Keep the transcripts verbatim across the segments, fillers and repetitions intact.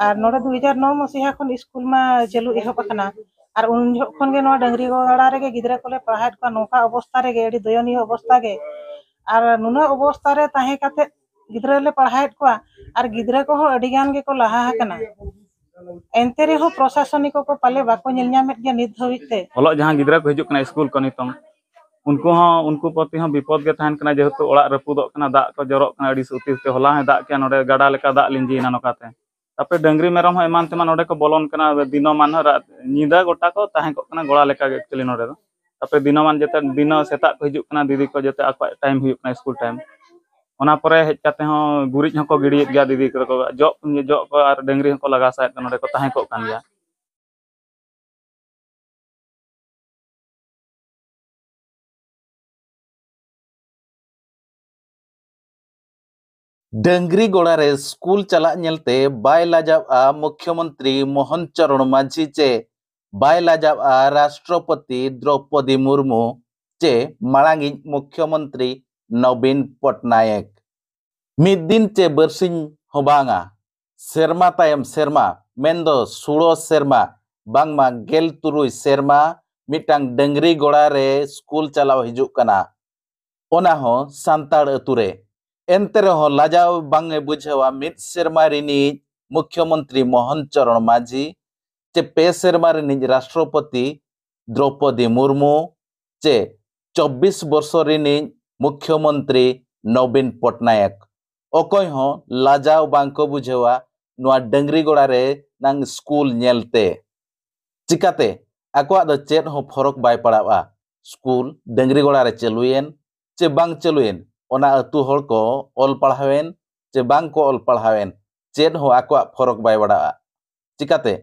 ᱟᱨ ᱱᱚᱰᱮ ᱫᱩ ᱦᱟᱡᱟᱨ ᱱᱚ ᱢᱟᱥᱤᱦᱟ ᱠᱷᱚᱱ ᱥᱠᱩᱞ ᱢᱟ ᱪᱟᱹᱞᱩ ᱮᱦᱚᱵ ᱟᱠᱟᱱᱟ᱾ ᱟᱨ ᱩᱱ ᱡᱚᱦᱚᱜ ᱠᱷᱚᱱ ᱜᱮ ᱱᱚᱣᱟ ᱰᱟᱹᱝᱨᱤ ᱜᱚᱲᱟ ᱨᱮᱜᱮ ᱜᱤᱫᱽᱨᱟᱹ ᱠᱚᱞᱮ ᱯᱟᱲᱦᱟᱣᱮᱫ ᱠᱚᱣᱟ, ᱱᱚᱝᱠᱟ ᱚᱵᱚᱥᱛᱟ ᱨᱮᱜᱮ, ᱟᱹᱰᱤ ᱫᱚᱭᱚᱱᱤᱭᱚ ᱚᱵᱚᱥᱛᱟ ᱜᱮ᱾ ᱟᱨ ᱱᱩᱱᱟᱹᱜ ᱚᱵᱚᱥᱛᱟ ᱨᱮ ᱛᱟᱦᱮᱸ ᱠᱟᱛᱮ ᱜᱤᱫᱽᱨᱟᱹ ᱞᱮ ᱯᱟᱲᱦᱟᱣᱮᱫ ᱠᱚᱣᱟ, ᱟᱨ ᱜᱤᱫᱽᱨᱟᱹ ᱠᱚᱦᱚᱸ ᱟᱹᱰᱤ ᱜᱟᱱ ᱜᱮᱠᱚ ᱞᱟᱦᱟ ᱟᱠᱟᱱᱟ᱾ ᱮᱱᱛᱮ ᱨᱮᱦᱚᱸ ᱯᱨᱚᱥᱟᱥᱚᱱᱤᱠ ᱠᱚ ᱯᱟᱞᱮ ᱵᱟᱠᱚ ᱧᱮᱞ ᱧᱟᱢᱮᱫ ᱜᱮᱭᱟ ᱱᱤᱛ ᱫᱷᱟᱹᱵᱤᱡ ᱛᱮ᱾ ᱚᱞᱚᱜ ᱡᱟᱦᱟᱸ ᱜᱤᱫᱽᱨᱟᱹ ᱠᱚ ᱦᱤᱡᱩᱜ ᱠᱟᱱᱟ ᱥᱠᱩᱞ ᱠᱚ ᱱᱤᱛᱚᱝ, ᱩᱱᱠᱩ ᱦᱚᱸ, ᱩᱱᱠᱩ ᱯᱨᱚᱛᱤ ᱦᱚᱸ ᱵᱤᱯᱚᱫ ᱜᱮ ᱛᱟᱦᱮᱱ ᱠᱟᱱᱟ, ᱡᱮᱦᱮᱛᱩ ᱚᱲᱟᱜ ᱨᱟᱹᱯᱩᱫᱚᱜ ᱠᱟᱱᱟ, ᱫᱟᱜ ᱠᱚ ᱡᱚᱨᱚᱜ ᱠᱟᱱᱟ ᱟᱹᱰᱤ ᱥᱚᱛᱤᱥ ᱛᱮ᱾ ᱦᱚᱞᱟ ᱦᱚᱸᱭ ᱫᱟᱜ ᱠᱮᱜᱼᱟ, ᱱᱚᱰᱮ ᱜᱟᱰᱟ ᱞᱮᱠᱟ ᱫᱟᱜ ᱞᱤᱸᱡᱤᱭᱮᱱᱟ ᱱᱚᱝᱠᱟᱛᱮ᱾ ᱛᱟᱯᱚᱨᱮ ᱰᱟᱹᱝᱨᱤ ᱢᱮᱨᱚᱢ ᱦᱚᱸ ᱮᱢᱟᱱ ᱛᱮᱢᱟᱱ ᱱᱚᱰᱮ ᱠᱚ ᱵᱚᱞᱚᱱ ᱠᱟᱱᱟ, ᱫᱤᱱᱟᱹᱢᱟᱱ ᱦᱚᱸ ᱨᱟ-, ᱧᱤᱫᱟᱹ ᱜᱚᱴᱟ ᱠᱚ ᱛᱟᱦᱮᱸ ᱠᱚᱜ ᱠᱟᱱᱟ ᱜᱚᱲᱟ ᱞᱮᱠᱟ ᱜᱮ actually ᱱᱚᱰᱮ ᱫᱚ᱾ ᱛᱟᱯᱚᱨᱮ ᱫᱤᱱᱟᱹᱢᱟᱱ ᱡᱟᱛᱮ ᱫᱤᱱᱟᱹ ᱥᱮᱛᱟᱜ ᱠᱚ ᱦᱤᱡᱩᱜ ᱠᱟᱱᱟ ᱫᱤᱫᱤ ᱠᱚ, ᱡᱟᱛᱮ ᱟᱠᱚᱣᱟᱜ ᱴᱟᱭᱤᱢ ᱦᱩᱭᱩᱜ ᱠᱟᱱᱟ ᱥᱠᱩᱞ ᱴᱟᱭᱤᱢ᱾ ᱚᱱᱟ ᱯᱚᱨᱮ ᱦᱮᱡ ᱠᱟᱛᱮ ᱦᱚᱸ ᱜᱩᱨᱤᱡ ᱦᱚᱸᱠᱚ ᱜᱤᱰᱤᱭᱮᱫ ᱜᱮᱭᱟ ᱫᱤᱫᱤ ᱠᱚ, ᱡᱚᱜ, ᱡᱚᱜ ᱠᱚ ᱟᱨ ᱰᱟᱹᱝᱨᱤ ᱦᱚᱸᱠᱚ ᱞᱟᱜᱟ ᱥᱟᱭᱮᱫ ᱠᱚ, ᱱᱚᱰᱮ ᱠᱚ ᱛᱟᱦᱮᱸ ᱠᱚᱜ ᱠᱟᱱ ᱜᱮᱭᱟ᱾ ᱰᱟᱹᱝᱨᱤ ᱜᱚᱲᱟ ᱨᱮ ᱥᱠᱩᱞ ᱪᱟᱞᱟᱜ ᱧᱮᱞᱛᱮ ᱵᱟᱭ ᱞᱟᱡᱟᱣᱜᱼᱟ ᱢᱩᱠᱷᱭᱚᱢᱚᱱᱛᱨᱤ ᱢᱳᱦᱚᱱ ᱪᱚᱨᱚᱬ ᱢᱟᱹᱡᱷᱤ ᱪᱮ ᱵᱟᱭ ᱞᱟᱡᱟᱣᱜᱼᱟ ᱨᱟᱥᱴᱨᱚᱯᱚᱛᱤ ᱫᱨᱚᱯᱚᱫᱤ ᱢᱩᱨᱢᱩ ᱪᱮ ᱢᱟᱲᱟᱝᱤᱡ ᱢᱩᱠᱷᱭᱚᱢᱚᱱᱛᱨᱤ ᱱᱚᱵᱤᱱ ᱯᱚᱴᱱᱟᱭᱮᱠ᱾ ᱢᱤᱫ ᱫᱤᱱ ᱪᱮ ᱵᱟᱹᱨᱥᱤᱧ ᱦᱚᱸ ᱵᱟᱝᱟ, ᱥᱮᱨᱢᱟ ᱛᱟᱭᱚᱢ ᱥᱮᱨᱢᱟ, ᱢᱮᱱᱫᱚ ᱥᱩᱲᱚ ᱥᱮᱨᱢᱟ, ᱵᱟᱝᱢᱟ ᱜᱮᱞ ᱛᱩᱨᱩᱭ ᱥᱮᱨᱢᱟ ᱢᱤᱫᱴᱟᱝ ᱰᱟᱹᱝᱨᱤ ᱜᱚᱲᱟ ᱨᱮ ᱥᱠᱩᱞ ᱪᱟᱞᱟᱣ ᱦᱤᱡᱩᱜ ᱠᱟᱱᱟ, ᱚᱱᱟ ᱦᱚᱸ ᱥᱟᱱᱛᱟᱲ ᱟᱹᱛᱩ ᱨᱮ᱾ ᱮᱱᱛᱮ ᱨᱮᱦᱚᱸ ᱞᱟᱡᱟᱣ ᱵᱟᱝ ᱮ ᱵᱩᱡᱷᱟᱹᱣᱟ ᱢᱤᱫ ᱥᱮᱨᱢᱟ ᱨᱤᱱᱤᱡ ᱢᱩᱠᱷᱭᱚᱢᱚᱱᱛᱨᱤ ᱢᱳᱦᱚᱱ ᱪᱚᱨᱚᱬ ᱢᱟᱹᱡᱷᱤ, ᱪᱮ ᱯᱮ ᱥᱮᱨᱢᱟ ᱨᱤᱱᱤᱡ ᱨᱟᱥᱴᱨᱚᱯᱚᱛᱤ ᱫᱨᱚᱯᱚᱫᱤ ᱢᱩᱨᱢᱩ, ᱪᱮ ᱪᱚᱵᱵᱤᱥ ᱵᱚᱨᱥᱚ ᱨᱤᱱᱤᱡ ᱢᱩᱠᱷᱭᱚᱢᱚᱱᱛᱨᱤ ᱱᱚᱵᱤᱱ ᱯᱚᱴᱱᱟᱭᱮᱠ᱾ ᱚᱠᱚᱭ ᱦᱚᱸ ᱞᱟᱡᱟᱣ ᱵᱟᱝ ᱠᱚ ᱵᱩᱡᱷᱟᱹᱣᱟ ᱱᱚᱣᱟ ᱰᱟᱹᱝᱨᱤ ᱜᱚᱲᱟ ᱨᱮ ᱱᱟᱝ ᱥᱠᱩᱞ ᱧᱮᱞᱛᱮ᱾ ᱪᱤᱠᱟᱛᱮ ᱟᱠᱚᱣᱟᱜ ᱫᱚ ᱪᱮᱫ ᱦᱚᱸ ᱯᱷᱚᱨᱚᱠ ᱵᱟᱭ ᱯᱟᱲᱟᱣᱼᱟ, ᱥᱠᱩᱞ ᱰᱟᱹᱝᱨᱤ ᱜᱚᱲᱟ ᱨᱮ ᱪᱟᱹᱞᱩᱭᱮᱱ ᱪᱮ ᱵᱟᱝ ᱪᱟᱹᱞᱩᱭᱮᱱ, ᱚᱱᱟ ᱟᱹᱛᱩ ᱦᱚᱲ ᱠᱚ ᱚᱞ ᱯᱟᱲᱦᱟᱣᱮᱱ ᱪᱮ ᱵᱟᱝ ᱠᱚ ᱚᱞ ᱯᱟᱲᱦᱟᱣᱮᱱ, ᱪᱮᱫ ᱦᱚᱸ ᱟᱠᱚᱣᱟᱜ ᱯᱷᱚᱨᱚᱠ ᱵᱟᱭ ᱯᱟᱲᱟᱜᱼᱟ᱾ ᱪᱤᱠᱟᱛᱮ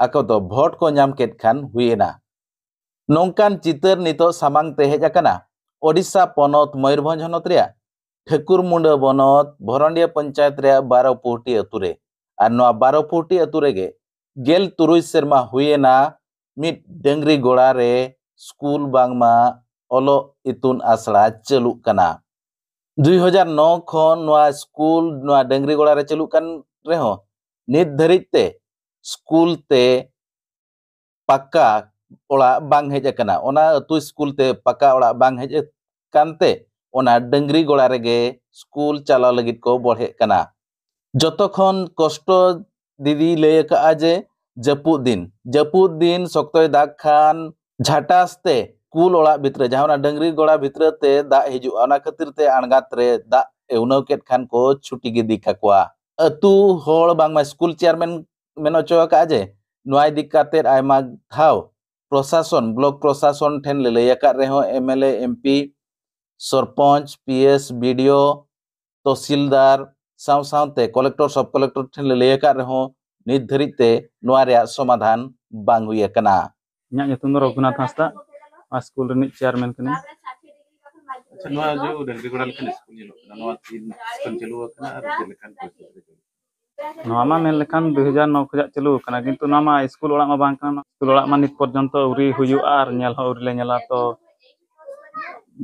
ᱟᱠᱚ ᱫᱚ ᱵᱷᱳᱴ ᱠᱚ ᱧᱟᱢ ᱠᱮᱫ ᱠᱷᱟᱱ ᱦᱩᱭᱮᱱᱟ᱾ ᱱᱚᱝᱠᱟᱱ ᱪᱤᱛᱟᱹᱨ ᱱᱤᱛᱚᱜ ᱥᱟᱢᱟᱝ ᱛᱮ ᱦᱮᱡ ᱟᱠᱟᱱᱟ ᱳᱰᱤᱥᱟ ᱯᱚᱱᱚᱛ ᱢᱚᱭᱩᱨᱵᱷᱚᱸᱡᱽ ᱦᱚᱱᱚᱛ ᱨᱮᱭᱟᱜ ᱴᱷᱟᱹᱠᱩᱨ ᱢᱩᱸᱰᱟᱹ ᱵᱚᱱᱚᱛ ᱵᱷᱚᱨᱚᱱᱰᱤᱭᱟᱹ ᱯᱚᱧᱪᱟᱭᱮᱛ ᱨᱮᱭᱟᱜ ᱵᱟᱨᱚ ᱯᱩᱦᱴᱤ ᱟᱹᱛᱩ ᱨᱮ᱾ ᱟᱨ ᱱᱚᱣᱟ ᱵᱟᱨᱚ ᱯᱩᱦᱴᱤ ᱟᱹᱛᱩ ᱨᱮᱜᱮ ᱜᱮᱞ ᱛᱩᱨᱩᱭ ᱥᱮᱨᱢᱟ ᱦᱩᱭᱮᱱᱟ ᱢᱤᱫ ᱰᱟᱹᱝᱨᱤ ᱜᱚᱲᱟ ᱨᱮ ᱥᱠᱩᱞ ᱵᱟᱝᱢᱟ ᱚᱞᱚᱜ ᱤᱛᱩᱱ ᱟᱥᱲᱟ ᱪᱟᱹᱞᱩᱜ ᱠᱟᱱᱟ᱾ ᱫᱩᱭ ᱦᱟᱡᱟᱨ ᱱᱚ ᱠᱷᱚᱱ ᱱᱚᱣᱟ ᱥᱠᱩᱞ ᱱᱚᱣᱟ ᱰᱟᱹᱝᱨᱤ ᱜᱚᱲᱟ ᱨᱮ ᱪᱟᱹᱞᱩᱜ ᱠᱟᱱ ᱨᱮᱦᱚᱸ ᱱᱤᱛ ᱫᱷᱟᱹᱨᱤᱡ ᱛᱮ ᱥᱠᱩᱞ ᱛᱮ ᱯᱟᱠᱟ ᱚᱲᱟᱜ ᱵᱟᱝ ᱦᱮᱡ ᱟᱠᱟᱱᱟ᱾ ᱚᱱᱟ ᱟᱹᱛᱩ ᱥᱠᱩᱞ ᱛᱮ ᱯᱟᱠᱟ ᱚᱲᱟᱜ ᱵᱟᱝ ᱦᱮᱡ ᱟᱠᱟᱱ ᱛᱮ ᱚᱱᱟ ᱰᱟᱹᱝᱨᱤ ᱜᱚᱲᱟ ᱨᱮᱜᱮ ᱥᱠᱩᱞ ᱪᱟᱞᱟᱣ ᱞᱟᱹᱜᱤᱫ ᱠᱚ ᱵᱚᱲᱦᱮᱜ ᱠᱟᱱᱟ᱾ ᱡᱚᱛᱚ ᱠᱷᱚᱱ ᱠᱚᱥᱴᱚ ᱫᱤᱫᱤᱭ ᱞᱟᱹᱭ ᱟᱠᱟᱫᱼᱟ ᱡᱮ ᱡᱟᱹᱯᱩᱫ ᱫᱤᱱ, ᱡᱟᱹᱯᱩᱫ ᱫᱤᱱ ᱥᱚᱠᱛᱚᱭ ᱫᱟᱜᱽ ᱠᱷᱟᱱ ᱡᱷᱟᱴᱟᱥ ᱛᱮ ᱥᱠᱩᱞ ᱚᱲᱟᱜ ᱵᱷᱤᱛᱨᱤ, ᱡᱟᱦᱟᱸ ᱚᱱᱟ ᱰᱟᱹᱝᱨᱤ ᱜᱚᱲᱟ ᱵᱷᱤᱛᱨᱤ ᱛᱮ ᱫᱟᱜ ᱦᱤᱡᱩᱜᱼᱟ, ᱚᱱᱟ ᱠᱷᱟᱹᱛᱤᱨ ᱛᱮ ᱟᱬᱜᱟᱛ ᱨᱮ ᱫᱟᱜ ᱮ ᱩᱱᱟᱹᱣ ᱠᱮᱫ ᱠᱷᱟᱱ ᱠᱚ ᱪᱷᱩᱴᱤ ᱜᱤᱰᱤ ᱠᱟᱠᱚᱣᱟ᱾ ᱟᱹᱛᱩ ᱦᱚᱲ ᱵᱟᱝᱢᱟ ᱥᱠᱩᱞ ᱪᱮᱭᱟᱨᱢᱮᱱ ᱢᱮᱱ ᱦᱚᱪᱚ ᱟᱠᱟᱫᱼᱟ ᱡᱮ ᱱᱚᱣᱟ ᱤᱫᱤ ᱠᱟᱛᱮ ᱟᱭᱢᱟ ᱫᱷᱟᱣ ᱯᱨᱚᱥᱟᱥᱚᱱ, ᱵᱞᱚᱠ ᱯᱨᱚᱥᱟᱥᱚᱱ ᱴᱷᱮᱱ ᱞᱮ ᱞᱟᱹᱭ ᱟᱠᱟᱫ ᱨᱮᱦᱚᱸ, M L A, M P, sarpanch, P S, B D O, tehsildar ᱥᱟᱶ ᱥᱟᱶᱛᱮ ᱠᱚᱞᱮᱠᱴᱚᱨ, ᱥᱚᱵ ᱠᱚᱞᱮᱠᱴᱚᱨ ᱴᱷᱮᱱ ᱞᱮ ᱞᱟᱹᱭ ᱟᱠᱟᱫ ᱨᱮᱦᱚᱸ ᱱᱤᱛ ᱫᱷᱟᱹᱨᱤᱡ ᱛᱮ ᱱᱚᱣᱟ ᱨᱮᱭᱟᱜ ᱥᱚᱢᱟᱫᱷᱟᱱ ᱵᱟᱝ ᱦᱩᱭ ᱟᱠᱟᱱᱟ᱾ ᱤᱧᱟᱹᱜ ᱧᱩᱛᱩᱢ ᱫᱚ ᱨᱚᱜᱷᱩᱱᱟᱛᱷ ᱦᱟᱸᱥᱫᱟ, ᱱᱚᱣᱟ ᱥᱠᱩᱞ ᱨᱤᱱᱤᱡ ᱪᱮᱭᱟᱨᱢᱮᱱ ᱠᱟᱹᱱᱟᱹᱧ᱾ ᱟᱪᱪᱷᱟ, ᱱᱚᱣᱟ ᱡᱮ ᱰᱟᱹᱝᱨᱤ ᱜᱚᱲᱟ ᱞᱮᱠᱟᱱ ᱥᱠᱩᱞ ᱧᱮᱞᱚᱜ ᱠᱟᱱᱟ, ᱱᱚᱣᱟ ᱛᱤᱱ ᱠᱷᱚᱱ ᱪᱟᱹᱞᱩ ᱟᱠᱟᱱᱟ ᱟᱨ ᱪᱮᱫ ᱞᱮᱠᱟᱱ ᱯᱚᱨᱤᱥᱛᱷᱤᱛᱤ ᱨᱮ ᱪᱟᱹᱞᱩ? ᱱᱚᱣᱟ ᱢᱟ ᱢᱮᱱ ᱞᱮᱠᱷᱟᱱ ᱫᱩ ᱦᱟᱡᱟᱨ ᱱᱚ ᱠᱷᱚᱱᱟᱜ ᱪᱟᱹᱞᱩ ᱟᱠᱟᱱᱟ, ᱠᱤᱱᱛᱩ ᱱᱚᱣᱟ ᱢᱟ ᱥᱠᱩᱞ ᱚᱲᱟᱜ ᱢᱟ ᱵᱟᱝ ᱠᱟᱱᱟ᱾ ᱥᱠᱩᱞ ᱚᱲᱟᱜ ᱢᱟ ᱱᱤᱛ ᱯᱚᱨᱡᱚᱱᱛᱚ ᱟᱹᱣᱨᱤ ᱦᱩᱭᱩᱜᱼᱟ ᱟᱨ ᱧᱮᱞ ᱦᱚᱸ ᱟᱹᱣᱨᱤ ᱞᱮ ᱧᱮᱞᱟ᱾ ᱛᱚ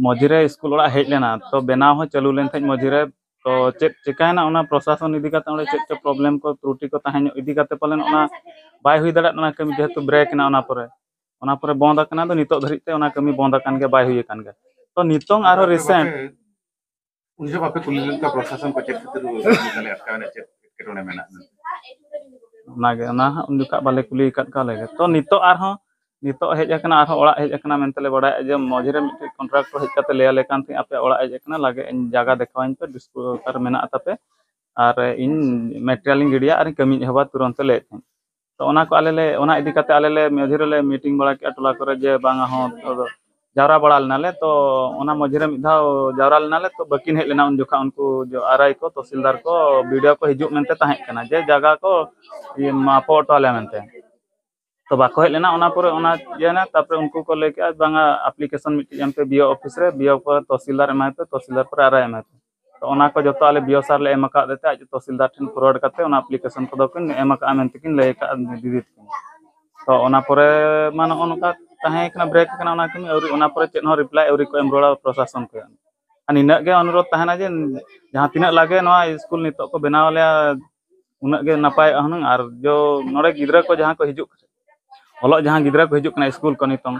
ᱢᱚᱡᱽᱨᱮ ᱥᱠᱩᱞ ᱚᱲᱟᱜ ᱦᱮᱡ ᱞᱮᱱᱟ, ᱛᱚ ᱵᱮᱱᱟᱣ ᱦᱚᱸ ᱪᱟᱹᱞᱩ ᱞᱮᱱ ᱛᱟᱦᱮᱸᱫ ᱢᱚᱡᱽᱨᱮ᱾ ᱛᱚ ᱪᱮᱫ ᱪᱤᱠᱟᱭᱮᱱᱟ ᱚᱱᱟ ᱯᱨᱚᱥᱟᱥᱚᱱ ᱤᱫᱤ ᱠᱟᱛᱮ, ᱚᱸᱰᱮ ᱪᱮᱫ ᱪᱚ ᱯᱨᱚᱵᱞᱮᱢ ᱠᱚ, ᱛᱨᱩᱴᱤ ᱠᱚ ᱛᱟᱦᱮᱸ ᱧᱚᱜ ᱤᱫᱤ ᱠᱟᱛᱮ ᱯᱟᱞᱮᱱ ᱚᱱᱟ ᱵᱟᱭ ᱦᱩᱭ ᱫᱟᱲᱮᱭᱟᱜ, ᱚᱱᱟ ᱠᱟᱹᱢᱤ ᱡᱮᱦᱮᱛᱩ ᱵᱨᱮᱠ ᱮᱱᱟ, ᱚᱱᱟ ᱯᱚᱨᱮ, ᱚᱱᱟ ᱯᱚᱨᱮ ᱵᱚᱱᱫ ᱟᱠᱟᱱᱟ᱾ ᱟᱫᱚ ᱱᱤᱛᱚᱜ ᱫᱷᱟᱹᱨᱤᱡ ᱛᱮ ᱚᱱᱟ ᱠᱟᱹᱢᱤ ᱵᱚᱱᱫ ᱟᱠᱟᱱ ᱜᱮᱭᱟ, ᱵᱟᱭ ᱦᱩᱭ ᱟᱠᱟᱱ ᱜᱮᱭᱟ᱾ ᱛᱚ ᱱᱤᱛᱚᱝ ᱟᱨᱦᱚᱸ ᱟᱯᱮ ᱨᱤᱥᱮᱱᱴ ᱵᱟᱯᱮ, ᱩᱱ ᱡᱚᱠᱷᱚᱱ ᱵᱟᱯᱮ ᱠᱩᱞᱤ ᱞᱮᱫ ᱠᱚᱣᱟ ᱯᱨᱚᱥᱟᱥᱚᱱ ᱠᱚ ᱪᱮᱫ ᱠᱷᱟᱹᱛᱤᱨ ᱟᱞᱮ ᱟᱴᱠᱟᱣ ᱮᱱᱟ, ᱪᱮᱫ ᱮᱴᱠᱮᱴᱚᱬᱮ ᱢᱮᱱᱟᱜᱼᱟ? ᱚᱱᱟᱜᱮ, ᱚᱱᱟ ᱦᱟᱸᱜ ᱩᱱ ᱡᱚᱠᱷᱚᱱ ᱵᱟᱞᱮ ᱠᱩᱞᱤ ᱟᱠᱟᱫ ᱠᱚᱣᱟ ᱟᱞᱮ ᱜᱮ᱾ ᱛᱚ ᱱᱤᱛᱚᱜ ᱟᱨᱦᱚᱸ, ᱱᱤᱛᱚᱜ ᱦᱮᱡ ᱟᱠᱟᱱᱟ, ᱟᱨᱦᱚᱸ ᱚᱲᱟᱜ ᱦᱮᱡ ᱟᱠᱟᱱᱟ ᱢᱮᱱᱛᱮ ᱞᱮ ᱵᱟᱲᱟᱭᱟ ᱡᱮ ᱢᱚᱡᱽᱨᱮ ᱢᱤᱫᱴᱮᱡ ᱠᱚᱱᱴᱨᱟᱠᱴᱚᱨ ᱦᱮᱡ ᱠᱟᱛᱮ ᱞᱟᱹᱭ ᱟᱞᱮ ᱠᱟᱱ ᱛᱟᱦᱮᱸᱫ, ᱟᱯᱮ ᱚᱲᱟᱜ ᱦᱮᱡ ᱟᱠᱟᱱᱟ, ᱞᱟᱜᱮ ᱤᱧ ᱡᱟᱭᱜᱟ ᱫᱮᱠᱷᱟᱣᱟᱹᱧ ᱯᱮ, ᱰᱤᱥᱯᱳᱡᱟᱞ ᱚᱠᱟᱨᱮ ᱢᱮᱱᱟᱜ ᱛᱟᱯᱮ, ᱟᱨ ᱤᱧ ᱢᱮᱴᱮᱨᱤᱭᱟᱞ ᱤᱧ ᱜᱤᱰᱤᱭᱟ ᱟᱨᱤᱧ ᱠᱟᱹᱢᱤᱧ ᱮᱦᱚᱵᱟ ᱛᱩᱨᱟᱹᱱᱛ ᱞᱟᱹᱭᱮᱫ ᱛᱟᱦᱮᱸᱫ᱾ ᱛᱚ ᱚᱱᱟ ᱠᱚ ᱟᱞᱮ ᱞᱮ, ᱚᱱᱟ ᱤᱫᱤ ᱠᱟᱛᱮ ᱟᱞᱮ ᱞᱮ ᱢᱟᱹᱡᱷᱤ ᱨᱮᱞᱮ ᱢᱤᱴᱤᱝ ᱵᱟᱲᱟ ᱠᱮᱜᱼᱟ ᱴᱚᱞᱟ ᱠᱚᱨᱮ ᱡᱮ ᱵᱟᱝᱟ ᱦᱚᱸ ᱡᱟᱣᱨᱟ ᱵᱟᱲᱟ ᱞᱮᱱᱟᱞᱮ᱾ ᱛᱚ ᱚᱱᱟ ᱢᱟᱹᱡᱷᱤ ᱨᱮ ᱢᱤᱫ ᱫᱷᱟᱣ ᱡᱟᱣᱨᱟ ᱞᱮᱱᱟᱞᱮ, ᱛᱚ ᱵᱟᱹᱠᱤᱱ ᱦᱮᱡ ᱞᱮᱱᱟ ᱩᱱ ᱡᱚᱠᱷᱟ᱾ ᱩᱱᱠᱩ ᱡᱚ-, ᱟᱨ ᱟᱭ ᱠᱚ, ᱛᱚᱦᱥᱤᱞᱫᱟᱨ ᱠᱚ, ᱵᱤ ᱰᱤ ᱳ ᱠᱚ ᱦᱤᱡᱩᱜ ᱢᱮᱱᱛᱮ ᱛᱟᱦᱮᱸ ᱠᱟᱱᱟ ᱡᱮ ᱡᱟᱭᱜᱟ ᱠᱚ ᱤᱭᱟᱹ ᱢᱟᱯ ᱦᱚᱴᱚ ᱟᱞᱮᱭᱟ ᱢᱮᱱᱛᱮ᱾ ᱛᱚ ᱵᱟᱠᱚ ᱦᱮᱡ ᱞᱮᱱᱟ, ᱚᱱᱟ ᱯᱚᱨᱮ ᱚᱱᱟ ᱤᱭᱟᱹᱭᱮᱱᱟ᱾ ᱛᱟᱨᱯᱚᱨᱮ ᱩᱱᱠᱩ ᱠᱚ ᱞᱟᱹᱭ ᱠᱮᱜᱼᱟ, "ᱵᱟᱝᱟ, ᱟᱯᱞᱤᱠᱮᱥᱚᱱ ᱢᱤᱫᱴᱤᱡ ᱮᱢ ᱯᱮ ᱵᱤ ᱳ ᱚᱯᱷᱤᱥ ᱨᱮ, ᱵᱤ ᱳ ᱯᱚᱨᱮ ᱛᱚᱦᱥᱤᱞᱫᱟᱨ ᱮᱢᱟᱭ ᱯᱮ, ᱛᱚᱦᱥᱤᱞᱫᱟᱨ ᱯᱚᱨᱮ ᱟᱨ ᱟᱭ ᱮᱢᱟᱭ ᱯᱮ᱾" ᱛᱚ ᱚᱱᱟ ᱠᱚ ᱡᱚᱛᱚ ᱟᱞᱮ ᱵᱤ ᱳ ᱥᱟᱨ ᱞᱮ ᱮᱢ ᱟᱠᱟᱫ ᱛᱮ ᱟᱡ ᱛᱚᱦᱥᱤᱞᱫᱟᱨ ᱴᱷᱮᱱ ᱯᱷᱚᱨᱣᱟᱨᱰ ᱠᱟᱛᱮ ᱚᱱᱟ ᱟᱯᱞᱤᱠᱮᱥᱚᱱ ᱠᱚᱫᱚ ᱠᱤᱱ ᱮᱢ ᱟᱠᱟᱫᱼᱟ ᱢᱮᱱᱛᱮ ᱠᱤᱱ ᱞᱟᱹᱭ ᱟᱠᱟᱫᱼᱟ ᱫᱤᱫᱤ ᱛᱟᱹᱠᱤᱱ᱾ ᱛᱚ ᱚᱱᱟ ᱯᱚᱨᱮ ᱢᱟ ᱱᱚᱜᱼᱚ ᱱᱚᱝᱠᱟ ᱛᱟᱦᱮᱸ ᱠᱟᱱᱟ, ᱵᱨᱮᱠ ᱠᱟᱱᱟ ᱚᱱᱟ ᱠᱟᱹᱢᱤ, ᱟᱹᱣᱨᱤ, ᱚᱱᱟ ᱯᱚᱨᱮ ᱪᱮᱫ ᱦᱚᱸ ᱨᱤᱯᱞᱟᱭ ᱟᱹᱣᱨᱤ ᱠᱚ ᱮᱢ ᱨᱩᱣᱟᱹᱲᱟ ᱯᱨᱚᱥᱟᱥᱚᱱ ᱠᱚ᱾ ᱟᱨ ᱱᱤᱱᱟᱹᱜ ᱜᱮ ᱚᱱᱩᱨᱳᱫᱷ ᱛᱟᱦᱮᱱᱟ ᱡᱮ ᱡᱟᱦᱟᱸ ᱛᱤᱱᱟᱹᱜ ᱞᱟᱜᱮ ᱱᱚᱣᱟ ᱥᱠᱩᱞ ᱱᱤᱛᱚᱜ ᱠᱚ ᱵᱮᱱᱟᱣ ᱟᱞᱮᱭᱟ, ᱩᱱᱟᱹᱜ ᱜᱮ ᱱᱟᱯᱟᱭᱚᱜᱼᱟ ᱦᱩᱱᱟᱹᱝ᱾ ᱟᱨ ᱡᱚ ᱱᱚᱰᱮ ᱜᱤᱫᱽᱨᱟᱹ ᱠᱚ ᱡᱟᱦᱟᱸ ᱠᱚ ᱦᱤᱡᱩᱜ, ᱚᱞᱚᱜ ᱡᱟᱦᱟᱸ ᱜᱤᱫᱽᱨᱟᱹ ᱠᱚ ᱦᱤᱡᱩᱜ ᱠᱟᱱᱟ ᱥᱠᱩᱞ ᱠᱚ ᱱᱤᱛᱚᱝ,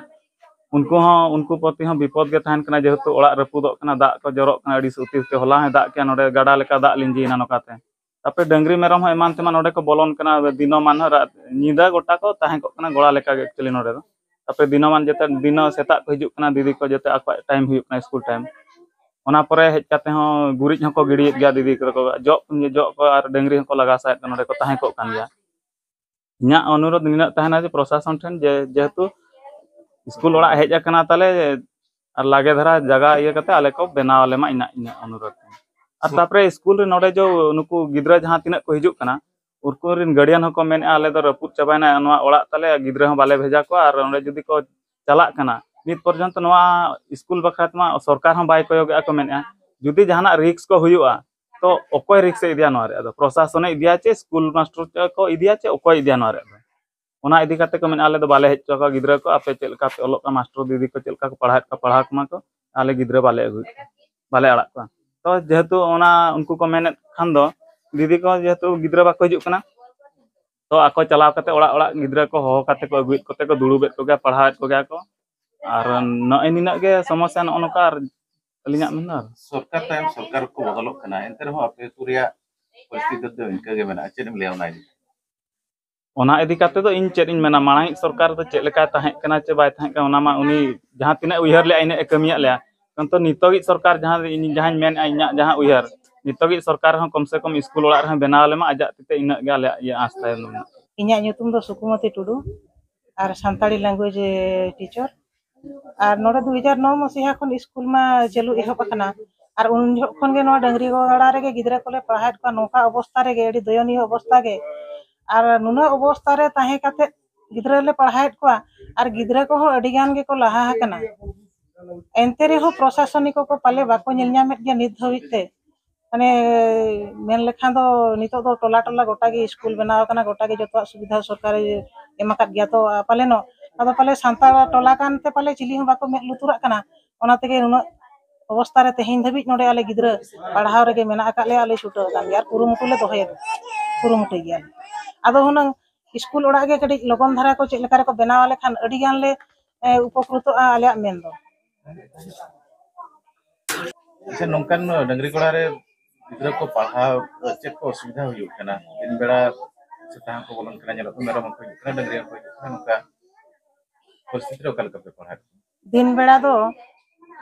ᱩᱱᱠᱩ ᱦᱚᱸ, ᱩᱱᱠᱩ ᱯᱨᱚᱛᱤ ᱦᱚᱸ ᱵᱤᱯᱚᱫ ᱜᱮ ᱛᱟᱦᱮᱱ ᱠᱟᱱᱟ, ᱡᱮᱦᱮᱛᱩ ᱚᱲᱟᱜ ᱨᱟᱹᱯᱩᱫᱚᱜ ᱠᱟᱱᱟ, ᱫᱟᱜ ᱠᱚ ᱡᱚᱨᱚᱜ ᱠᱟᱱᱟ ᱟᱹᱰᱤ ᱚᱛᱤᱥᱛᱤ᱾ ᱦᱚᱞᱟ ᱦᱚᱸᱭ ᱫᱟᱜ ᱠᱮᱜᱼᱟ, ᱱᱚᱰᱮ ᱜᱟᱰᱟ ᱞᱮᱠᱟ ᱫᱟᱜ ᱞᱤᱸᱡᱤᱭᱮᱱᱟ ᱱᱚᱝᱠᱟᱛᱮ᱾ ᱛᱟᱯᱚᱨᱮ ᱰᱟᱹᱝᱨᱤ ᱢᱮᱨᱚᱢ ᱦᱚᱸ ᱮᱢᱟᱱ ᱛᱮᱢᱟᱱ ᱱᱚᱰᱮ ᱠᱚ ᱵᱚᱞᱚᱱ ᱠᱟᱱᱟ, ᱫᱤᱱᱟᱹᱢᱟᱱ ᱦᱚᱸ ᱨᱟᱛ, ᱧᱤᱫᱟᱹ ᱜᱚᱴᱟ ᱠᱚ ᱛᱟᱦᱮᱸ ᱠᱚᱜ ᱠᱟᱱᱟ ᱜᱚᱲᱟ ᱞᱮᱠᱟ ᱜᱮ actually ᱱᱚᱰᱮ ᱫᱚ᱾ ᱛᱟᱯᱚᱨᱮ ᱫᱤᱱᱟᱹᱢᱟᱱ ᱡᱟᱛᱮ ᱫᱤᱱᱟᱹ ᱥᱮᱛᱟᱜ ᱠᱚ ᱦᱤᱡᱩᱜ ᱠᱟᱱᱟ ᱫᱤᱫᱤ ᱠᱚ, ᱡᱟᱛᱮ ᱟᱠᱚᱣᱟᱜ time ᱦᱩᱭᱩᱜ ᱠᱟᱱᱟ ᱥᱠᱩᱞ time᱾ ᱚᱱᱟ ᱯᱚᱨᱮ ᱦᱮᱡ ᱠᱟᱛᱮ ᱦᱚᱸ ᱜᱩᱨᱤᱡ ᱦᱚᱸᱠᱚ ᱜᱤᱰᱤᱭᱮᱫ ᱜᱮᱭᱟ ᱫᱤᱫᱤ ᱠᱚ, ᱡᱚᱜ, ᱡᱚᱜ ᱠᱚ ᱟᱨ ᱰᱟᱹᱝᱨᱤ ᱦᱚᱸᱠᱚ ᱞᱟᱜᱟ ᱥᱟᱭᱮᱫ ᱠᱟᱱᱟ, ᱱᱚᱰᱮ ᱠᱚ ᱛᱟᱦᱮᱸ ᱠᱚᱜ ᱠᱟᱱ ᱜᱮᱭᱟ᱾ ᱤᱧᱟᱹᱜ ᱚᱱᱩᱨᱳᱫᱷ ᱱᱤᱱᱟᱹᱜ ᱛᱟᱦᱮᱱᱟ ᱡᱮ ᱯᱨᱚᱥᱟᱥᱚᱱ ᱴᱷᱮᱱ ᱡᱮ, ᱡᱮᱦᱮᱛᱩ ᱥᱠᱩᱞ ᱚᱲᱟᱜ ᱦᱮᱡ ᱟᱠᱟᱱᱟ ᱛᱟᱞᱮ, ᱟᱨ ᱞᱟᱜᱮ ᱫᱷᱟᱨᱟ ᱡᱟᱭᱜᱟ ᱤᱭᱟᱹ ᱠᱟᱛᱮ ᱟᱞᱮ ᱠᱚ ᱵᱮᱱᱟᱣ ᱟᱞᱮ ᱢᱟ, ᱤᱱᱟᱹᱜ, ᱤᱱᱟᱹᱜ ᱚᱱᱩᱨᱳᱫᱷ᱾ ᱟᱨ ᱛᱟᱯᱚᱨᱮ ᱥᱠᱩᱞ ᱨᱮ ᱱᱚᱰᱮ ᱡᱚ ᱱᱩᱠᱩ ᱜᱤᱫᱽᱨᱟᱹ ᱡᱟᱦᱟᱸ ᱛᱤᱱᱟᱹᱜ ᱠᱚ ᱦᱤᱡᱩᱜ ᱠᱟᱱᱟ, ᱩᱱᱠᱩ ᱨᱮᱱ ᱜᱟᱨᱰᱤᱭᱟᱱ ᱦᱚᱸᱠᱚ ᱢᱮᱱᱮᱫᱼᱟ, ᱟᱞᱮ ᱫᱚ ᱨᱟᱹᱯᱩᱫ ᱪᱟᱵᱟᱭᱮᱱᱟ ᱱᱚᱣᱟ ᱚᱲᱟᱜ ᱛᱟᱞᱮ, ᱜᱤᱫᱽᱨᱟᱹ ᱦᱚᱸ ᱵᱟᱞᱮ ᱵᱷᱮᱡᱟ ᱠᱚᱣᱟ, ᱟᱨ ᱚᱸᱰᱮ ᱡᱩᱫᱤ ᱠᱚ ᱪᱟᱞᱟᱜ ᱠᱟᱱᱟ, ᱱᱤᱛ ᱯᱚᱨᱡᱚᱱᱛᱚ ᱱᱚᱣᱟ ᱥᱠᱩᱞ ᱵᱟᱠᱷᱨᱟ ᱛᱮᱢᱟ ᱥᱚᱨᱠᱟᱨ ᱦᱚᱸ ᱵᱟᱭ ᱠᱚᱭᱚᱜᱮᱫᱼᱟ ᱠᱚ ᱢᱮᱱᱮᱫᱼᱟ᱾ ᱡᱩᱫᱤ ᱡᱟᱦᱟᱱᱟᱜ ᱨᱤᱠᱥ ᱠᱚ ᱦᱩᱭᱩᱜᱼᱟ, ᱛᱚ ᱚᱠᱚᱭ ᱨᱤᱠᱥ ᱮ ᱤᱫᱤᱭᱟ ᱱᱚᱣᱟ ᱨᱮ? ᱟᱫᱚ ᱯᱨᱚᱥᱟᱥᱚᱱᱮ ᱤᱫᱤᱭᱟ ᱪᱮ ᱥᱠᱩᱞ ᱢᱟᱥᱴᱟᱨ ᱠᱚ ᱤᱫᱤᱭᱟ ᱪᱮ ᱚᱠᱚᱭ ᱤᱫᱤᱭᱟ ᱱᱚᱣᱟ ᱨᱮ? ᱟᱫᱚ ᱚᱱᱟ ᱤᱫᱤ ᱠᱟᱛᱮ ᱠᱚ ᱢᱮᱱᱟ, ᱟᱞᱮ ᱫᱚ ᱵᱟᱞᱮ ᱦᱮᱡ ᱦᱚᱪᱚ ᱠᱚᱣᱟ ᱜᱤᱫᱽᱨᱟᱹ ᱠᱚ, ᱟᱯᱮ ᱪᱮᱫ ᱞᱮᱠᱟ ᱯᱮ ᱚᱞᱚᱜ ᱠᱟᱱᱟ, ᱢᱟᱥᱴᱟᱨ ᱫᱤᱫᱤ ᱠᱚ ᱪᱮᱫ ᱞᱮᱠᱟ ᱠᱚ ᱯᱟᱲᱦᱟᱣᱮᱫ ᱠᱚᱣᱟ, ᱯᱟᱲᱦᱟᱣ ᱠᱚᱢᱟ ᱠᱚ, ᱟᱞᱮ ᱜᱤᱫᱽᱨᱟᱹ ᱵᱟᱞᱮ ᱟᱹᱜᱩᱭᱮᱫ ᱠᱚᱣᱟ, ᱵᱟᱞᱮ ᱟᱲᱟᱜ ᱠᱚᱣᱟ᱾ ᱛᱚ ᱡᱮᱦᱮᱛᱩ ᱚᱱᱟ ᱩᱱᱠᱩ ᱠᱚ ᱢᱮᱱᱮᱫ ᱠᱷᱟᱱ ᱫᱚ, ᱫᱤᱫᱤ ᱠᱚ ᱡᱮᱦᱮᱛᱩ ᱜᱤᱫᱽᱨᱟᱹ ᱵᱟᱠᱚ ᱦᱤᱡᱩᱜ ᱠᱟᱱᱟ, ᱛᱚ ᱟᱠᱚ ᱪᱟᱞᱟᱣ ᱠᱟᱛᱮ ᱚᱲᱟᱜ ᱚᱲᱟᱜ ᱜᱤᱫᱽᱨᱟᱹ ᱠᱚ ᱦᱚᱦᱚ ᱠᱟᱛᱮ ᱠᱚ ᱟᱹᱜᱩᱭᱮᱫ ᱠᱚᱛᱮ ᱠᱚ ᱫᱩᱲᱩᱵᱮᱫ ᱠᱚᱜᱮᱭᱟ, ᱯᱟᱲᱦᱟᱣᱮᱫ ᱠᱚᱜᱮᱭᱟ ᱠᱚ᱾ ᱟᱨ ᱱᱚᱜᱼᱚᱭ ᱱᱤᱱᱟᱹᱜ ᱜᱮ ᱥᱚᱢᱚᱥᱥᱟ, ᱱᱚᱜᱼᱚ ᱱᱚᱝᱠᱟ᱾ ᱟᱨ ᱟᱹᱞᱤᱧᱟᱜ ᱢᱮᱱ ᱫᱚ ᱟᱨ ᱥᱚᱨᱠᱟᱨ ᱛᱟᱭᱚᱢ ᱥᱚᱨᱠᱟᱨ ᱠᱚ ᱵᱚᱫᱚᱞᱚᱜ ᱠᱟᱱᱟ, ᱮᱱᱛᱮ ᱨᱮᱦᱚᱸ ᱟᱯᱮ ᱟᱹᱛᱩ ᱨᱮᱭᱟᱜ ᱯᱚᱨᱤᱥᱛᱷᱤᱛᱤ ᱫᱚ ᱤᱱᱠᱟᱹ ᱜᱮ ᱢᱮᱱᱟᱜᱼᱟ᱾ ᱪᱮᱫ ᱮᱢ ᱞᱟᱹᱭᱟ ᱚᱱᱟ ᱤᱫᱤ ᱠᱟᱛᱮ? ᱚᱱᱟ ᱤᱫᱤ ᱠᱟᱛᱮ ᱫᱚ ᱤᱧ ᱪᱮᱫ ᱤᱧ ᱢᱮᱱᱟ, ᱢᱟᱲᱟᱝᱤᱡ ᱥᱚᱨᱠᱟᱨ ᱫᱚ ᱪᱮᱫ ᱞᱮᱠᱟᱭ ᱛᱟᱦᱮᱸ ᱠᱟᱱᱟ ᱪᱮ ᱵᱟᱭ ᱛᱟᱦᱮᱸ ᱠᱟᱱᱟ, ᱚᱱᱟ ᱢᱟ ᱩᱱᱤ ᱡᱟᱦᱟᱸ ᱛᱤᱱᱟᱹᱜ ᱩᱭᱦᱟᱹᱨ ᱞᱮᱜᱼᱟ, ᱤᱱᱟᱹᱜ ᱮ ᱠᱟᱹᱢᱤᱭᱟᱜ ᱞᱮᱭᱟ᱾ ᱠᱤᱱᱛᱩ ᱱᱤᱛᱚᱜᱤᱡ ᱥᱚᱨᱠᱟᱨ ᱡᱟᱦᱟᱸ ᱤᱧ ᱡᱟᱦᱟᱸᱧ ᱢᱮᱱᱮᱜᱼᱟ, ᱤᱧᱟᱹᱜ ᱡᱟᱦᱟᱸ ᱩᱭᱦᱟᱹᱨ, ᱱᱤᱛᱚᱜᱤᱡ ᱥᱚᱨᱠᱟᱨ ᱦᱚᱸ ᱠᱚᱢ ᱥᱮ ᱠᱚᱢ ᱥᱠᱩᱞ ᱚᱲᱟᱜ ᱨᱮᱦᱚᱸ ᱵᱮᱱᱟᱣ ᱟᱞᱮ ᱢᱟ, ᱟᱡᱟᱜ ᱛᱤᱛᱮ, ᱤᱱᱟᱹᱜ ᱜᱮ ᱟᱞᱮᱭᱟᱜ ᱤᱭᱟᱹ ᱟᱸᱥ ᱛᱟᱦᱮᱱ ᱢᱮᱱᱟᱜᱼᱟ᱾ ᱤᱧᱟᱹᱜ ᱧᱩᱛᱩᱢ ᱫᱚ ᱥᱩᱠᱩᱢᱚᱛᱤ ᱴᱩᱰᱩ ᱟᱨ ᱥᱟᱱᱛᱟᱲᱤ language teacher᱾ ᱟᱨ ᱱᱚᱰᱮ ᱫᱩ ᱦᱟᱡᱟᱨ ᱱᱚ ᱢᱟᱥᱤᱦᱟ ᱠᱷᱚᱱ ᱥᱠᱩᱞ ᱢᱟ ᱪᱟᱹᱞᱩ ᱮᱦᱚᱵ ᱟᱠᱟᱱᱟ᱾ ᱟᱨ ᱩᱱ ᱡᱚᱦᱚᱜ ᱠᱷᱚᱱ ᱜᱮ ᱱᱚᱣᱟ ᱰᱟᱹᱝᱨᱤ ᱜᱚᱲᱟ ᱨᱮᱜᱮ ᱜᱤᱫᱽᱨᱟᱹ ᱠᱚᱞᱮ ᱯᱟᱲᱦᱟᱣᱮᱫ ᱠᱚᱣᱟ᱾ ᱱᱚᱝᱠᱟ ᱚᱵᱚᱥᱛᱟ ᱨᱮᱜᱮ, ᱟᱹᱰᱤ ᱫᱚᱭᱚᱱᱤᱭᱚ ᱚᱵᱚᱥᱛᱟ ᱜᱮ᱾ ᱟᱨ ᱱᱩᱱᱟᱹᱜ ᱚᱵᱚᱥᱛᱟ ᱨᱮ ᱛᱟᱦᱮᱸ ᱠᱟᱛᱮ ᱜᱤᱫᱽᱨᱟᱹ ᱞᱮ ᱯᱟᱲᱦᱟᱣᱮᱫ ᱠᱚᱣᱟ᱾ ᱟᱨ ᱜᱤᱫᱽᱨᱟᱹ ᱠᱚᱦᱚᱸ ᱟᱹᱰᱤ ᱜᱟᱱ ᱜᱮᱠᱚ ᱞᱟᱦᱟ ᱟᱠᱟᱱᱟ᱾ ᱮᱱᱛᱮ ᱨᱮᱦᱚᱸ ᱯᱨᱚᱥᱟᱥᱚᱱᱤᱠ ᱠᱚ ᱯᱟᱞᱮ ᱵᱟᱠᱚ ᱧᱮᱞ ᱧᱟᱢᱮᱫ ᱜᱮᱭᱟ ᱱᱤᱛ ᱫᱷᱟᱹᱵᱤᱡ ᱛᱮ᱾ ᱢᱟᱱᱮ, ᱢᱮᱱ ᱞᱮᱠᱷᱟᱱ ᱫᱚ ᱱᱤᱛᱚᱜ ᱫᱚ ᱴᱚᱞᱟ ᱴᱚᱞᱟ ᱜᱚᱴᱟ ᱜᱮ ᱥᱠᱩᱞ ᱵᱮᱱᱟᱣ ᱟᱠᱟᱱᱟ, ᱜᱚᱴᱟ ᱜᱮ ᱡᱚᱛᱚᱣᱟᱜ ᱥᱩᱵᱤᱫᱷᱟ ᱥᱚᱨᱠᱟᱨᱮ ᱮᱢ ᱟᱠᱟᱫ ᱜᱮᱭᱟ᱾ ᱛᱚ, ᱯᱟᱞᱮᱱᱚᱜ ᱟᱫᱚ ᱯᱟᱞᱮ ᱥᱟᱱᱛᱟᱲ ᱴᱚᱞᱟ ᱠᱟᱱᱛᱮ ᱯᱟᱞᱮ ᱪᱤᱞᱤ ᱦᱚᱸ ᱵᱟᱠᱚ ᱢᱮᱫ ᱞᱩᱛᱩᱨᱟᱜ ᱠᱟᱱᱟ᱾ ᱚᱱᱟ ᱛᱮᱜᱮ ᱱᱩᱱᱟᱹᱜ ᱚᱵᱚᱥᱛᱟ ᱨᱮ ᱛᱮᱦᱮᱧ ᱫᱷᱟᱹᱵᱤᱡ ᱱᱚᱰᱮ ᱟᱞᱮ ᱜᱤᱫᱽᱨᱟᱹ ᱯᱟᱲᱦᱟᱣ ᱨᱮᱜᱮ ᱢᱮᱱᱟᱜ ᱟᱠᱟᱫ ᱞᱮᱭᱟ, ᱟᱞᱮ ᱪᱷᱩᱴᱟᱹᱣ ᱟᱠᱟᱱ ᱜᱮᱭᱟ ᱟᱨ ᱠᱩᱨᱩᱢᱩᱴᱩ ᱞᱮ ᱫᱚᱦᱚᱭᱮᱫᱟ᱾ ᱠᱩᱨᱩᱢᱩᱴᱩᱭ ᱜᱮᱭᱟᱞᱮ᱾ ᱟᱫᱚ ᱦᱩᱱᱟᱹᱝ ᱥᱠᱩᱞ ᱚᱲᱟᱜ ᱜᱮ ᱠᱟᱹᱴᱤᱡ ᱞᱚᱜᱚᱱ ᱫᱷᱟᱨᱟ ᱠᱚ ᱪᱮᱫ ᱞᱮᱠᱟ ᱨᱮᱠᱚ ᱵᱮᱱᱟᱣ ᱞᱮᱠᱷᱟᱱ ᱟᱹᱰᱤ ᱜᱟᱱ ᱞᱮ, ᱮ, ᱩᱯᱚᱠᱨᱤᱛᱚᱜᱼᱟ, ᱟᱞᱮᱭᱟᱜ ᱢᱮᱱ ᱫᱚ᱾ ᱟᱪᱪᱷᱟ, ᱱᱚᱝᱠᱟᱱ ᱰᱟᱹᱝᱨᱤ ᱜᱚᱲᱟ ᱨᱮ ᱜᱤᱫᱽᱨᱟᱹ ᱠᱚ ᱯᱟᱲᱦᱟᱣ ᱪᱮᱫ ᱠᱚ ᱚᱥᱩᱵᱤᱫᱷᱟ ᱦᱩᱭᱩᱜ ᱠᱟᱱᱟ? ᱫᱤᱱ ᱵᱮᱲᱟ ᱥᱮᱛᱟ ᱦᱚᱸᱠᱚ ᱵᱚᱞᱚᱱ ᱠᱟᱱᱟ, ᱧᱮᱞᱚᱜ ᱠᱟᱱᱟ, ᱢᱮᱨᱚᱢ ᱦᱚᱸᱠᱚ ᱦᱤᱡᱩᱜ ᱠᱟᱱᱟ, ᱰᱟᱹᱝᱨᱤ ᱦᱚᱸᱠᱚ ᱦᱤᱡᱩᱜ ᱠᱟᱱᱟ, ᱱᱚᱝᱠᱟ ᱯᱚᱨᱤᱥᱛᱷᱤᱛᱤ ᱨᱮ ᱚᱠᱟ ᱞᱮᱠᱟ ᱯᱮ ᱯᱟᱲᱦᱟᱜ ᱠᱟᱱᱟ? ᱫᱤᱱ ᱵᱮᱲᱟ ᱫᱚ,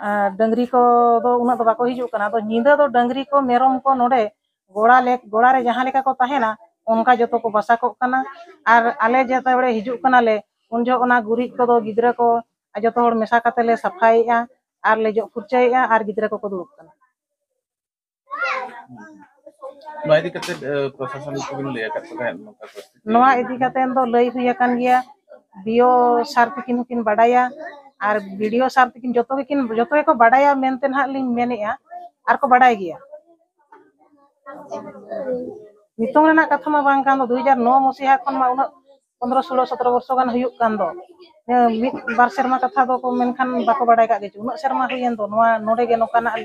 ᱟᱨ ᱰᱟᱹᱝᱨᱤ ᱠᱚ ᱫᱚ ᱩᱱᱟᱹᱜ ᱫᱚ ᱵᱟᱠᱚ ᱦᱤᱡᱩᱜ ᱠᱟᱱᱟ᱾ ᱟᱫᱚ ᱧᱤᱫᱟᱹ ᱫᱚ ᱰᱟᱹᱝᱨᱤ ᱠᱚ, ᱢᱮᱨᱚᱢ ᱠᱚ ᱱᱚᱰᱮ ᱜᱚᱲᱟ ᱞᱮ, ᱜᱚᱲᱟ ᱨᱮ ᱡᱟᱦᱟᱸ ᱞᱮᱠᱟ ᱠᱚ ᱛᱟᱦᱮᱱᱟ, ᱚᱱᱠᱟ ᱡᱚᱛᱚ ᱠᱚ ᱵᱟᱥᱟ ᱠᱚᱜ ᱠᱟᱱᱟ᱾ ᱟᱨ ᱟᱞᱮ ᱡᱮᱛᱮ ᱵᱮᱲᱮ ᱦᱤᱡᱩᱜ ᱠᱟᱱᱟᱞᱮ, ᱩᱱ ᱡᱚᱦᱚᱜ ᱚᱱᱟ ᱜᱩᱨᱤᱡ ᱠᱚᱫᱚ ᱜᱤᱫᱽᱨᱟᱹ ᱠᱚ ᱟᱨ ᱡᱚᱛᱚ ᱦᱚᱲ ᱢᱮᱥᱟ ᱠᱟᱛᱮ ᱞᱮ ᱥᱟᱯᱷᱟᱭᱮᱫᱼᱟ ᱟᱨ ᱞᱮ ᱡᱚᱜ ᱯᱷᱩᱨᱪᱟᱹᱭᱮᱫᱼᱟ ᱟᱨ ᱜᱤᱫᱽᱨᱟᱹ ᱠᱚᱠᱚ ᱫᱩᱲᱩᱵ ᱠᱟᱱᱟ᱾ ᱱᱚᱣᱟ ᱤᱫᱤ ᱠᱟᱛᱮ, ᱮ, ᱯᱨᱚᱥᱟᱥᱚᱱ ᱠᱚᱵᱤᱱ ᱞᱟᱹᱭ ᱟᱠᱟᱫ ᱠᱚ ᱛᱟᱦᱮᱸᱫ ᱱᱚᱝᱠᱟ ᱯᱚᱨᱤᱥᱛᱷᱤᱛᱤ? ᱱᱚᱣᱟ ᱤᱫᱤ ᱠᱟᱛᱮ ᱫᱚ ᱞᱟᱹᱭ ᱦᱩᱭ ᱟᱠᱟᱱ ᱜᱮᱭᱟ, ᱵᱤ ᱳ ᱥᱟᱨ ᱛᱟᱹᱠᱤᱱ ᱦᱚᱸᱠᱤᱱ ᱵᱟᱰᱟᱭᱟ ᱟᱨ ᱵᱤ ᱰᱤ ᱳ ᱥᱟᱨ ᱛᱟᱹᱠᱤᱱ ᱡᱚᱛᱚ ᱜᱮᱠᱤᱱ, ᱡᱚᱛᱚ ᱜᱮᱠᱚ ᱵᱟᱰᱟᱭᱟ ᱢᱮᱱᱛᱮ ᱱᱟᱦᱟᱜ ᱞᱤᱧ ᱢᱮᱱᱮᱫᱼᱟ, ᱟᱨ ᱠᱚ ᱵᱟᱰᱟᱭ ᱜᱮᱭᱟ᱾ ᱱᱤᱛᱚᱝ ᱨᱮᱱᱟᱜ ᱠᱟᱛᱷᱟ ᱢᱟ ᱵᱟᱝ ᱠᱟᱱ ᱫᱚ, ᱫᱩ ᱦᱟᱡᱟᱨ ᱱᱚ ᱢᱚᱥᱤᱦᱟ ᱠᱷᱚᱱ ᱢᱟ ᱩᱱᱟᱹᱜ ᱯᱚᱱᱫᱽᱨᱚ, ᱥᱳᱞᱳ, ᱥᱚᱛᱨᱚ ᱵᱚᱨᱥᱚ ᱜᱟᱱ ᱦᱩᱭᱩᱜ ᱠᱟᱱ ᱫᱚ᱾ ᱦᱮᱸ, ᱢᱤᱫ ᱵᱟᱨ ᱥᱮᱨᱢᱟ ᱠᱟᱛᱷᱟ ᱫᱚ ᱠᱚ ᱢᱮᱱᱠᱷᱟᱱ ᱵᱟᱠᱚ ᱵᱟᱰᱟᱭ ᱠᱟᱜ ᱜᱮ ᱪᱚ᱾ ᱩᱱᱟᱹᱜ ᱥᱮᱨᱢᱟ ᱦᱩᱭᱮᱱ ᱫᱚ, ᱱᱚᱣᱟ ᱱᱚᱰᱮ ᱜᱮ ᱱᱚᱝᱠᱟᱱᱟᱜ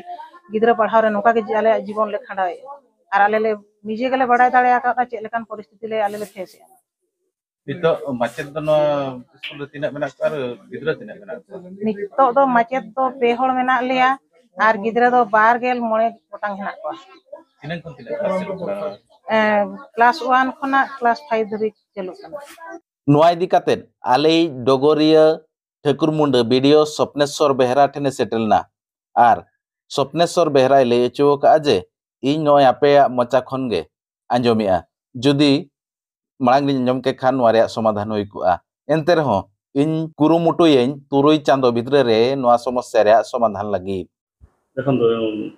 ᱜᱤᱫᱽᱨᱟᱹ ᱯᱟᱲᱦᱟᱣ ᱨᱮ ᱱᱚᱝᱠᱟ ᱜᱮ ᱟᱞᱮᱭᱟᱜ ᱡᱤᱵᱚᱱ ᱞᱮ ᱠᱷᱟᱸᱰᱟᱣᱮᱫᱼᱟ᱾ ᱟᱨ ᱟᱞᱮ ᱞᱮ ᱱᱤᱡᱮ ᱜᱮᱞᱮ ᱵᱟᱰᱟᱭ ᱫᱟᱲᱮ ᱟᱠᱟᱫᱼᱟ ᱪᱮᱫ ᱞᱮᱠᱟᱱ ᱯᱚᱨᱤᱥᱛᱷᱤᱛᱤ ᱞᱮ ᱟᱞᱮ ᱞᱮ ᱯᱷᱮᱥ ᱮᱫᱼᱟ᱾ ᱱᱤᱛᱚᱜ ᱢᱟᱪᱮᱫ ᱫᱚ ᱱᱚᱣᱟ ᱥᱠᱩᱞ ᱨᱮ ᱛᱤᱱᱟᱹᱜ ᱢᱮᱱᱟᱜ ᱠᱚᱣᱟ ᱟᱨ ᱜᱤᱫᱽᱨᱟᱹ ᱛᱤᱱᱟᱹᱜ ᱢᱮᱱᱟᱜ ᱠᱚᱣᱟ? ᱱᱤᱛᱚᱜ ᱫᱚ ᱢᱟᱪᱮᱫ ᱫᱚ ᱯᱮ ᱦᱚᱲ ᱢᱮᱱᱟᱜ ᱞᱮᱭᱟ ᱟᱨ ᱜᱤᱫᱽᱨᱟᱹ ᱫᱚ ᱵᱟᱨ ᱜᱮᱞ ᱢᱚᱬᱮ ᱜᱚᱴᱟᱝ ᱦᱮᱱᱟᱜ ᱠᱚᱣᱟ᱾ ᱛᱤᱱᱟᱹᱜ ᱠᱷᱚᱱ ᱛᱤᱱᱟᱹᱜ ᱠᱞᱟᱥ ᱪᱟᱹᱞᱩᱜ ᱠᱟᱱᱟ? ᱠᱞᱟᱥ ᱳᱣᱟᱱ ᱠᱷᱚᱱᱟᱜ ᱠᱞᱟᱥ ᱯᱷᱟᱭᱤᱵᱷ ᱫᱷᱟᱹᱵᱤᱡ ᱪᱟᱹᱞᱩᱜ ᱠᱟᱱᱟ᱾ ᱱᱚᱣᱟ ᱤᱫᱤ ᱠᱟᱛᱮ ᱟᱞᱮᱭᱤᱡ ᱰᱚᱜᱚᱨᱤᱭᱟᱹ ᱴᱷᱟᱹᱠᱩᱨ ᱢᱩᱱᱰᱟᱹ ᱵᱤ ᱰᱤ ᱳ ᱥᱚᱯᱱᱮᱥᱚᱨ ᱵᱮᱦᱨᱟ ᱴᱷᱮᱱᱮ ᱥᱮᱴᱮᱨ ᱞᱮᱱᱟ ᱟᱨ ᱥᱚᱯᱱᱮᱥᱚᱨ ᱵᱮᱦᱨᱟᱭ ᱞᱟᱹᱭ ᱦᱚᱪᱚ ᱟᱠᱟᱫᱼᱟ ᱡᱮ ᱤᱧ ᱱᱚᱜᱼᱚᱭ ᱟᱯᱮᱭᱟᱜ ᱢᱚᱪᱟ ᱠᱷᱚᱱ ᱜᱮ ᱟᱸᱡᱚᱢᱮᱜᱼᱟ, ᱡᱩᱫᱤ ᱢᱟᱲᱟᱝ ᱨᱤᱧ ᱟᱸᱡᱚᱢ ᱠᱮ ᱠᱷᱟᱱ ᱱᱚᱣᱟ ᱨᱮᱭᱟᱜ ᱥᱚᱢᱟᱫᱷᱟᱱ ᱦᱩᱭ ᱠᱚᱜᱼᱟ᱾ ᱮᱱᱛᱮ ᱨᱮᱦᱚᱸ ᱤᱧ ᱠᱩᱨᱩᱢᱩᱴᱩᱭᱟᱹᱧ ᱛᱩᱨᱩᱭ ᱪᱟᱸᱫᱚ ᱵᱷᱤᱛᱨᱤ ᱨᱮ ᱱᱚᱣᱟ ᱥᱚᱢᱚᱥᱥᱟ ᱨᱮᱭᱟᱜ ᱥᱚᱢᱟᱫᱷᱟᱱ ᱞᱟᱹᱜᱤᱫ᱾ ଦେଖନ୍ତୁ,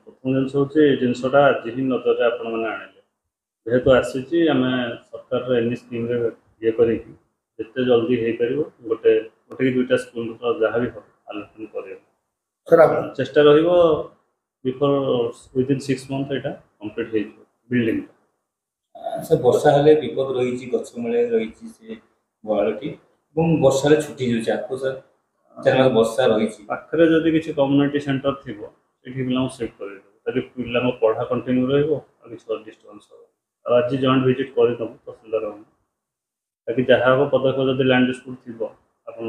ପ୍ରଥମ ଜିନିଷ ହେଉଛି ଏ ଜିନିଷଟା ଆଜି ହିଁ ନଜରରେ ଆପଣମାନେ ଆଣିଲେ। ଯେହେତୁ ଆସିଛି, ଆମେ ସରକାରର ଏନି ସ୍କିମ୍ରେ ଇଏ କରିକି ଯେତେ ଜଲ୍ଦି ହେଇପାରିବ ଗୋଟେ ଗୋଟେ କି ଦୁଇଟା ସ୍କୁଲର ଯାହା ବି ହବ ଆଲୋକେସନ୍ କରିବା। ସାର୍, ଆପଣ ଚେଷ୍ଟା ରହିବ ବିଫୋର୍ ୱିଦିନ୍ ସିକ୍ସ ମନ୍ଥ ଏଇଟା କମ୍ପ୍ଲିଟ୍ ହେଇଯିବ ବିଲ୍ଡିଂଟା। ସେ ବର୍ଷା ହେଲେ ବିପଦ ରହିଛି, ଗଛ ମୂଳେ ରହିଛି ସେ ଗୁହାଳଟି ଏବଂ ବର୍ଷାରେ ଛୁଟି ଯାଉଛି ଆକୁ ସାର୍, ଯାହା ବର୍ଷା ରହିଛି। ପାଖରେ ଯଦି କିଛି କମ୍ୟୁନିଟି ସେଣ୍ଟର ଥିବ, ସେଠି ପିଲାଙ୍କୁ ସିଫ୍ଟ କରିଦେବ, ତାକି ପିଲାଙ୍କ ପଢ଼ା କଣ୍ଟିନ୍ୟୁ ରହିବ, ଆଉ କିଛି ଡିଷ୍ଟର୍ବାନ୍ସ ହବ। ଆଉ ଆଜି ଜଏଣ୍ଟ ଭିଜିଟ୍ କରିଦେବୁ ତହସିଲଦାରଙ୍କୁ। ବାକି ଯାହା ହବ ପଦକ୍ଷେପ, ଯଦି ଲ୍ୟାଣ୍ଡ ଡିସ୍ପ୍ୟୁଟ୍ ଥିବ, ଆପଣ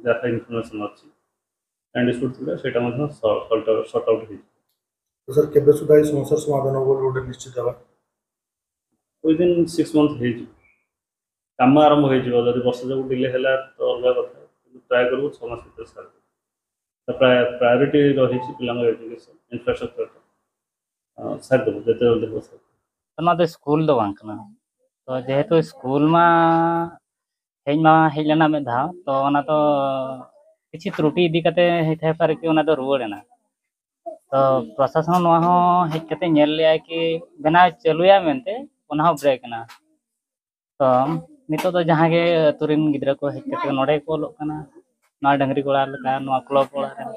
ଯାହା ଇନଫର୍ମେସନ୍ ଅଛି, ଲ୍ୟାଣ୍ଡ ଡିସ୍ପ୍ୟୁଟ୍ ଥିଲେ ସେଇଟା ମଧ୍ୟ ସର୍ଟ ଆଉଟ୍ ହେଇଯିବ। ସାର୍, କେବେ ସୁଦ୍ଧା ଏଇ ସମସ୍ୟାର ସମାଧାନ ହବ ବୋଲି ଗୋଟେ ନିଶ୍ଚିତ ହେବା? ୱିଦିନ୍ ସିକ୍ସ ମନ୍ଥ ହେଇଯିବ, କାମ ଆରମ୍ଭ ହେଇଯିବ। ଯଦି ବର୍ଷା ଯୋଗୁଁ ଡିଲେ ହେଲା ତ ଅଲଗା କଥା, କିନ୍ତୁ ଟ୍ରାଏ କରିବୁ ଛଅ ମାସ ଭିତରେ ସାରିଦେବୁ। ତ ପ୍ରାୟ ପ୍ରାୟୋରିଟି ରହିଛି ପିଲାଙ୍କ ଏଜୁକେସନ୍, ଇନଫ୍ରାଷ୍ଟ୍ରକ୍ଚର, ସାରିଦେବୁ ଯେତେ ଜଲ୍ଦି ହେବ ସାରିଦେବୁ। ᱱᱚᱣᱟ ᱫᱚ ᱥᱠᱩᱞ ᱫᱚ ᱵᱟᱝ ᱠᱟᱱᱟ᱾ ᱛᱚ ᱡᱮᱦᱮᱛᱩ ᱥᱠᱩᱞ ᱢᱟ ᱦᱮᱡ ᱢᱟ ᱦᱮᱡ ᱞᱮᱱᱟ ᱢᱤᱫ ᱫᱷᱟᱣ, ᱛᱚ ᱚᱱᱟ ᱫᱚ ᱠᱤᱪᱷᱩ ᱛᱨᱩᱴᱤ ᱤᱫᱤ ᱠᱟᱛᱮ ᱦᱮᱡ ᱛᱟᱦᱮᱸ ᱯᱟᱨᱮ ᱠᱤ ᱚᱱᱟ ᱫᱚ ᱨᱩᱣᱟᱹᱲ ᱮᱱᱟ᱾ ᱛᱚ ᱯᱨᱚᱥᱟᱥᱚᱱ ᱱᱚᱣᱟ ᱦᱚᱸ ᱦᱮᱡ ᱠᱟᱛᱮ ᱧᱮᱞ ᱞᱮᱜᱼᱟᱭ ᱠᱤ ᱵᱮᱱᱟᱣ ᱪᱟᱹᱞᱩᱭᱟ ᱢᱮᱱᱛᱮ, ᱚᱱᱟ ᱦᱚᱸ ᱵᱨᱮᱠ ᱮᱱᱟ᱾ ᱛᱚ ᱱᱤᱛᱚᱜ ᱫᱚ ᱡᱟᱦᱟᱸ ᱜᱮ ᱟᱹᱛᱩ ᱨᱮᱱ ᱜᱤᱫᱽᱨᱟᱹ ᱠᱚ ᱦᱮᱡ ᱠᱟᱛᱮ ᱱᱚᱰᱮ ᱜᱮᱠᱚ ᱚᱞᱚᱜ ᱠᱟᱱᱟ, ᱱᱚᱣᱟ ᱰᱟᱹᱝᱨᱤ ᱜᱚᱲᱟ ᱞᱮᱠᱟ, ᱱᱚᱣᱟ ᱠᱞᱟᱵᱽ ᱚᱲᱟᱜ ᱨᱮ᱾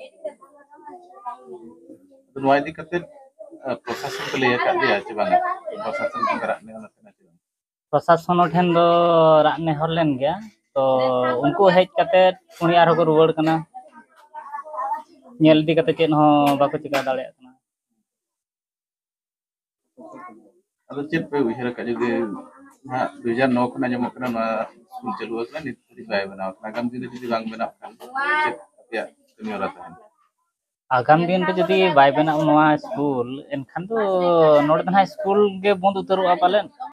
ᱱᱚᱣᱟ ᱤᱫᱤ ᱠᱟᱛᱮ ᱯᱨᱚᱥᱟᱥᱚᱱ ᱠᱚ ᱞᱟᱹᱭ ᱟᱠᱟᱫ ᱯᱮᱭᱟ ᱪᱮ ᱵᱟᱝ? ᱯᱨᱚᱥᱟᱥᱚᱱ ᱴᱷᱮᱱ ᱠᱚ ᱨᱟᱜ ᱱᱮᱦᱚᱨ ᱞᱮᱱᱟ ᱥᱮ ᱵᱟᱝ? ᱯᱨᱚᱥᱟᱥᱚᱱ ᱴᱷᱮᱱ ᱫᱚ ᱨᱟᱜ ᱱᱮᱦᱚᱨ ᱞᱮᱱ ᱜᱮᱭᱟ, ᱛᱚ ᱩᱱᱠᱩ ᱦᱮᱡ ᱠᱟᱛᱮ ᱯᱩᱱᱤ ᱟᱨᱦᱚᱸ ᱠᱚ ᱨᱩᱣᱟᱹᱲ ᱠᱟᱱᱟ᱾ ᱧᱮᱞ ᱤᱫᱤ ᱠᱟᱛᱮ ᱪᱮᱫ ᱦᱚᱸ ᱵᱟᱠᱚ ᱪᱮᱠᱟ ᱫᱟᱲᱮᱭᱟᱜ ᱠᱟᱱᱟ᱾ ᱟᱫᱚ ᱪᱮᱫ ᱯᱮ ᱩᱭᱦᱟᱹᱨ ᱟᱠᱟᱫ, ᱡᱩᱫᱤ ᱱᱟᱦᱟᱜ ᱫᱩ ᱦᱟᱡᱟᱨ ᱱᱚ ᱠᱷᱚᱱᱟᱜ ᱧᱟᱢᱚᱜ ᱠᱟᱱᱟ ᱱᱚᱣᱟ ᱥᱠᱩᱞ ᱪᱟᱹᱞᱩ ᱟᱠᱟᱱᱟ, ᱱᱤᱛ ᱫᱷᱟᱹᱵᱤᱡ ᱵᱟᱭ ᱵᱮᱱᱟᱣ ᱟᱠᱟᱱᱟ, ᱟᱜᱟᱢ ᱫᱤᱱ ᱨᱮ ᱡᱩᱫᱤ ᱵᱟᱝ ᱵᱮᱱᱟᱜ ᱠᱷᱟᱱ ᱪᱮᱫ ᱟᱯᱮᱭᱟᱜ ᱠᱟᱹᱢᱤ ᱦᱚᱨᱟ ᱛᱟᱦᱮᱱᱟ? ᱟᱜᱟᱢ ᱫᱤᱱ ᱨᱮ ᱡᱩᱫᱤ ᱵᱟᱭ ᱵᱮᱱᱟᱜ ᱱᱚᱣᱟ ᱥᱠᱩᱞ, ᱮᱱᱠᱷᱟᱱ ᱫᱚ ᱱᱚᱰᱮ ᱫᱚ ᱱᱟᱦᱟᱜ ᱥᱠᱩᱞ ᱜᱮ ᱵᱚᱱᱫ ᱩᱛᱟᱹᱨᱚᱜᱼᱟ ᱯᱟᱞᱮᱱ᱾